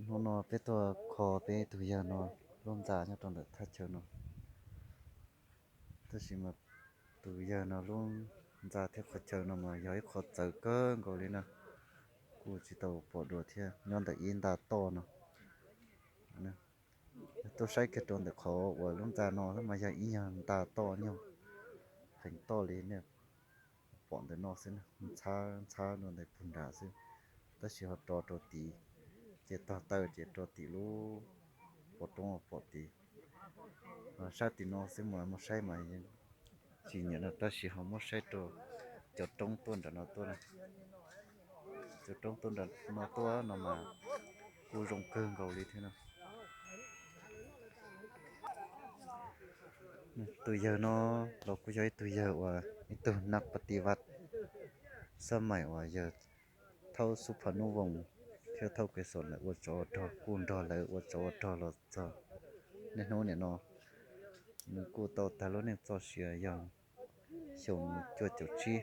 Hnub no peb tuaj kho peb tus yawg no lub ntxa nyob rau ntawm thaj chaw no. Tab sis mas tus yawg no lub ntxa thiab qhov chaw no mas yog ib qho txawv kawg nkaus li na, kuj tsis tau pom dua thiab, nyob ntawm ib nta toj no. Tuaj saib kiag rau ntawm qhov uas lub ntxa no mas yog ib nyuag nta toj nyuag, pheem toj li nej pom ntawm no xwb, ntxhab ntxhab rau ntawm puag nrad xwb, tab sis ho rov rau tid, ces tog taw ces rau tim lub pov roob pom tid. Sab tim no xwb mas muab saib mas tsis nyiam no, tab sis ho muab saib rau cov roob tuaj nram no tuaj, cov roob tuaj nram no tuaj no mas kuj zoo kawg nkaus li thiab no. Tus yawg no los kuj yog ib tug yawg uas ib tug nab pas tiv vaj xab maim uas yawg thaub xub phav nub voos thiab thaub kev xom lawv ua tsov ua rog kuj nrog lawv ua tsov ua rog los txog niaj hnub nim no. Nws kuj tau tag lub neej txoj sia yog xyoo cuaj caum tsib,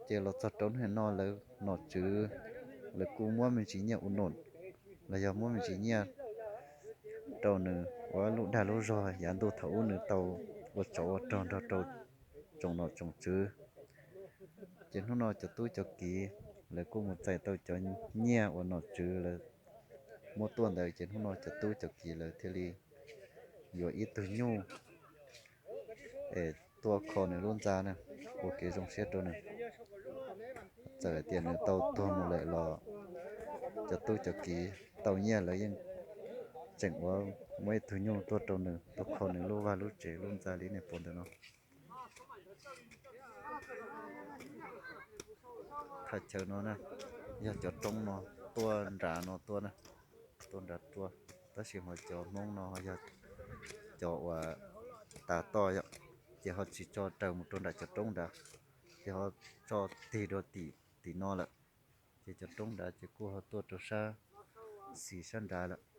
ces los txog rau hnub no lawv nom tswv, lawv kuj muab me ntsis nyiaj ua nom los yog muab me ntsis nyiaj rau nws ua lub dag lub zog yav ntuj thaum ub nws tau ua tsov ua rog nrog rau tsoom nom tsoom tswv. Ces hnub no cov tub cov kiv lawv kuj mus txais tau cov nyiaj uas nom tswv lawv muab tuaj ntawd, ces hnub no cov tub cov kiv lawv thiaj li yuav ib tug nyuj es tuaj kho nws lub ntxa na, ua kev zoo siab rau nws. Txawm hais tias nws tau tuag mus lawm los cov tub cov kiv tau nyiaj lawv yeej tseem ua muab ib tug nyuj tuaj rau nws, tuaj kho nws lub vaj lub tsev lub ntxa li nej pom ntawm no. Thaj chaw no na, yog cov roob no tuaj nram no tuaj na, tuaj nram tuaj, tab sis mas cov Hmoob no yog cov uas tas toj yom, ces ho tsis tso raws mus rau nram cov roob nrad, ces ho tso tig rau tim, tim no lawm, ces cov roob nrad ces kuj ho tuaj rau sab xis sab nrad lawm.